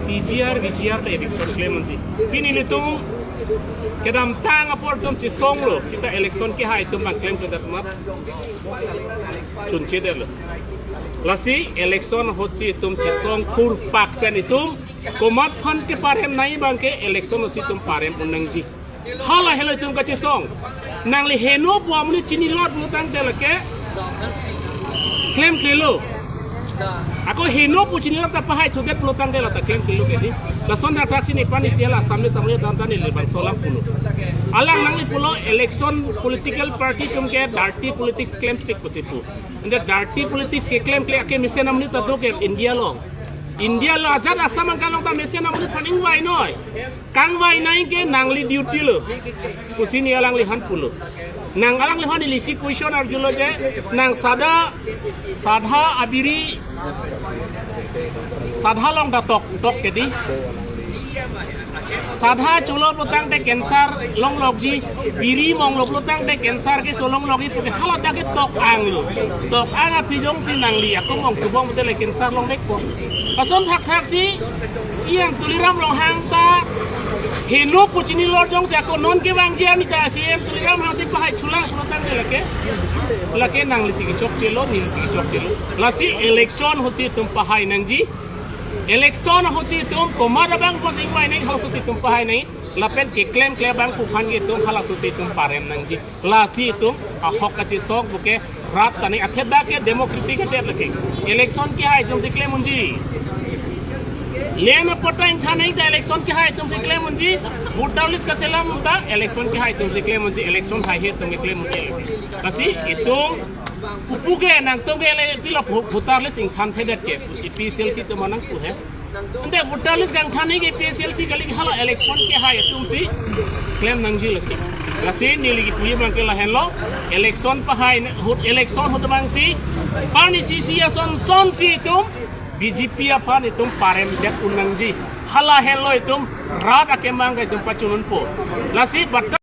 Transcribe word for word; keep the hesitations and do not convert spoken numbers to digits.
P G R, V G R ta eviction klem unji. Pini nelitum kedamtang apor atum chesonglo, seta election kehai atum abang klemkledet ma chunchedetlo. Lasi election ahutsi itum chesong thurpak pen itum komat aphan keparem nangji abangke election ahutsi itum parem un nangji. Halahelo itum kachesong. Nangli heno pu amonit chinilot pulotangte lake klemklelo. Ako heno pu chinilot ta pahaichodet pulotangte lata klemklelo ke dei. Lason thakthak si nephan isi hala Assam ni samle dan dan neli bangso alam pulo. Alang nangli pulo election political party atum ke dirty politics klemkle pusi pu. Ante dirty politics keklemkle ake mesen amonit ta do ke India along. India along ajat Assam angka along ta mesen amonit aphan ingvai noi. Kangvai nangji ke nangli duty lo pusi neli alangliphan pulo. Nang alangliphan neli isi question arjulo je, nang sada, sada abiri, sada long ta tok, tok ke dei. Sada cholo pulotangte cancer longlokji, biri monglo pulotangte cancer keso longlokji, puke hala ta ke tok anglo. Tok ang aphi jongsi nangli ako mong tubong pute le cancer longdetpo. Lason thakthak si C E M Tuliram Ronghang ta heno pu chinilot jongsi ako non kevangji arni ta C E M Tuliram Ronghang si pahaichulang pulotangte lake, lake nanglisi kechokchelo, nelisi kechokchelo. Lasi election ahutsi itum pahai nangji. Election ahutsi itum komat abang pu si ingvai nangji, halaso si itum pahai nangji. Lapen keklemkle abang pu aphan ke itum halaso si itum parem nangji. Lasi itum ahok kachesong puke rat ta nangji, athe dak ke democratic adet lake. Election kehai atum si klem unji. Land apporta ingthan nangji ta election kehai atum si klem unji. Voter list kaselam ta election kehai atum si klem unji. Election haihe atum ke klem unji. Lasi itum pupu ke nangtum ke le pilo vo-, voter list ingthan thedet ke A P H L C atum nangpu he. Ante voter list kangthan nangji ke A P H L C kali, hala election kehai atum si klem nangji lake. Lasi neli kipu abangke lahenlo, election pahai na-, ahut election ahut abang si, pani C C ason son si itum B J P aphan itum paremdet un nangji. Halahenlo itum rat akemang ke itum pachun unpo. Lasi bata